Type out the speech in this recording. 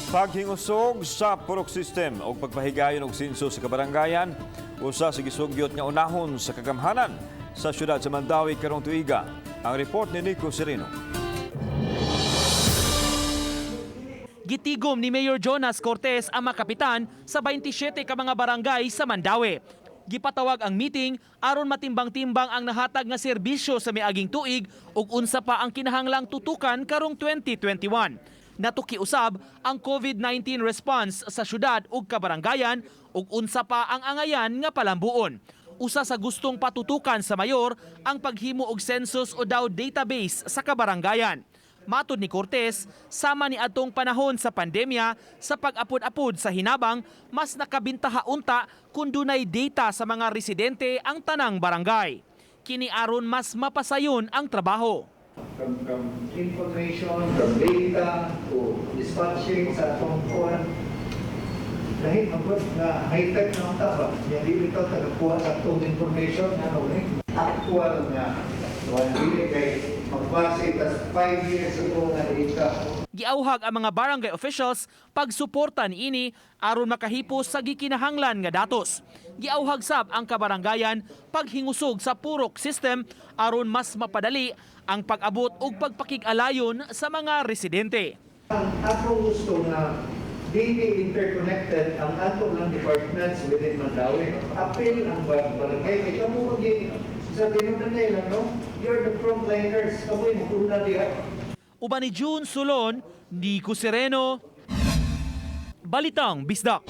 Paghingusog sa Purok System o pagpahigayon og senso sa kabarangayan, usa sa gisugyot nga unahon sa kagamhanan sa syudad sa Mandaue karong tuiga. Ang report ni Nico Sereno. Gitigom ni Mayor Jonas Cortez ang makapitan sa 27 ka mga barangay sa Mandaue. Gipatawag ang meeting aron matimbang-timbang ang nahatag nga serbisyo sa miaging tuig ug unsa pa ang kinahanglang tutukan karong 2021. Natuki usab ang COVID-19 response sa syudad ug kabarangayan ug unsa pa ang angayan nga palambuon. Usa sa gustong patutukan sa mayor ang paghimo og census o daw database sa kabarangayan. Matod ni Cortez, sama ni atong panahon sa pandemya sa pag-apod-apod sa hinabang, mas nakabintaha unta kung dunay data sa mga residente ang tanang barangay. Kini aron mas mapasayon ang trabaho. From information, from data, to dispatching sa atong kuan. Dahil magod nga high-tech na unta ba? Yan dili to tagakuha sa atong information nga ano eh. Actual nga kuan, dili kay magbase tas 5 years ago nga data. Giauhag ang mga barangay officials pagsuporta niini aron makahipos sa gikinahanglan nga datos. Giauhag sab ang kabarangayan paghingusog sa purok system aron mas mapadali ang pag-abot ug pagpakig-alayon sa mga residente. Ang akong gusto nga dili interconnected ang ato lang departments within Mandaue. Apil ang barangay kay kamo magi sa tinunan nila, no? You're the frontliners, kamo yung una diha. Uban ni June Sulon, Nico Sereno, Balitang Bisdak.